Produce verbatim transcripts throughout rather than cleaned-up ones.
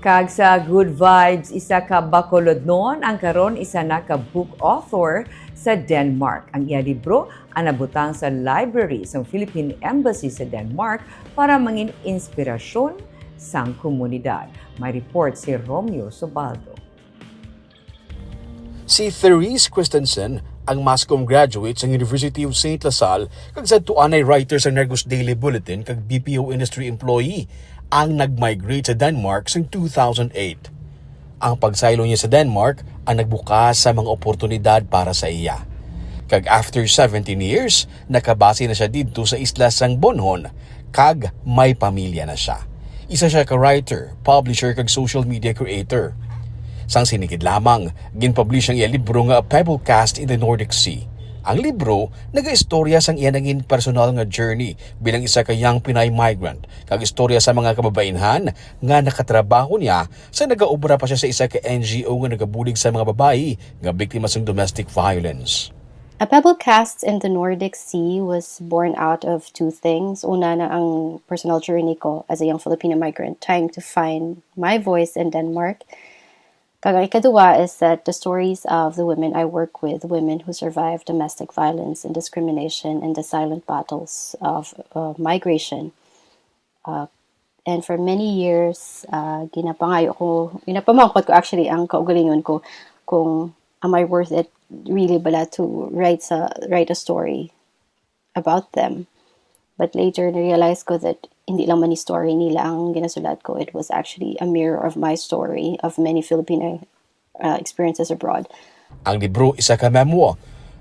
Kag sa Good Vibes, isa ka Bacolodnon ang karon isa na ka book author sa Denmark. Ang iya libro ang nabutang sa library sang Philippine Embassy sa Denmark para mangin inspirasyon sang komunidad. May report si Romeo Subaldo. Si Therese Christensen, ang Mascom graduate sa University of Saint La Salle kag sadto anay writer sa Negros Daily Bulletin kag B P O industry employee, ang nag-migrate sa Denmark sang two thousand eight. Ang pagsaylo niya sa Denmark ang nagbukas sa mga oportunidad para sa iya. Kag after seventeen years, nakabase na siya didto sa isla sang Bonhon, kag may pamilya na siya. Isa siya ka writer, publisher, kag social media creator. Sang sinikid lamang, ginpublish ang iya libro nga A Pebble Cast in the Nordic Sea. Ang libro nagaistorya sang iya nangin personal nga journey bilang isa ka young Pinay migrant, kag istorya sa mga kababainhan nga nakatrabaho niya sa nagaobra pa siya sa isa ka N G O nga nagabulig sa mga babayi nga biktima sang domestic violence. A Pebble Cast in the Nordic Sea was born out of two things. Una na ang personal journey ko as a young Filipino migrant trying to find my voice in Denmark. Kag ang ikaduwa is that the stories of the women I work with, women who survived domestic violence and discrimination and the silent battles of uh, migration. Uh, and for many years, uh, ginapangayo ko, ginapamangkot ko actually ang kaugalingon ko kung am I worth it really bala to write sa write a story about them. But later, na-realize ko that hindi lang man ni story nila ang ginasulat ko. It was actually a mirror of my story of many Filipino uh, experiences abroad. Ang libro isa ka memoir,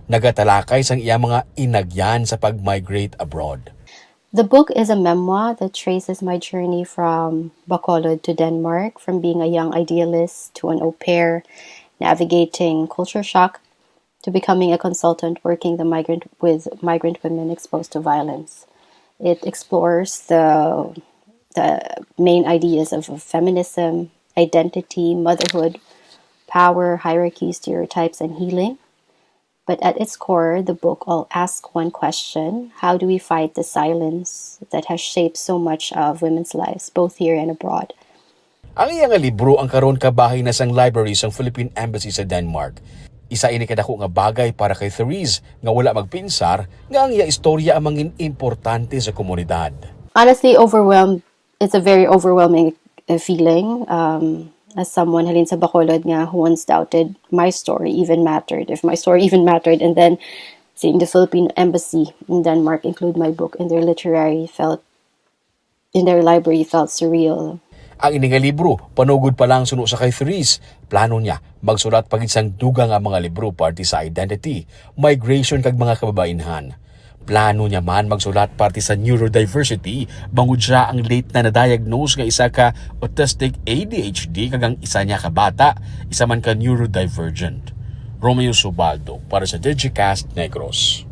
nagatalakay sang iya mga inagyan sa pag-migrate abroad. The book is a memoir that traces my journey from Bacolod to Denmark, from being a young idealist to an au pair, navigating culture shock, to becoming a consultant working the migrant with migrant women exposed to violence. It explores the the main ideas of feminism, identity, motherhood, power, hierarchy, stereotypes, and healing. But at its core, the book all asks one question: how do we fight the silence that has shaped so much of women's lives, both here and abroad? Ang iya nga libro ang karon kabahin na sang library sang Philippine Embassy sa Denmark. Isa ini kadako nga bagay para kay Therese nga wala magpinsar nga ang iya istorya ang mangin importante sa komunidad. Honestly, overwhelmed. It's a very overwhelming uh, feeling. Um, as someone halin sa Bacolod nga who once doubted my story even mattered, if my story even mattered, and then seeing the Philippine Embassy in Denmark include my book in their literary felt in their library felt surreal. Ang ini nga libro, panugod pa lang suno sa kay Therese, plano niya magsulat pa gid sang dugang nga mga libro parte sa identity, migration kag mga kababainhan. Plano niya man magsulat parte sa neurodiversity bangod siya ang late na na-diagnose nga isa ka autistic A D H D kag ang isa niya ka bata isa man ka neurodivergent. Romeo Subaldo para sa Digicast Negros.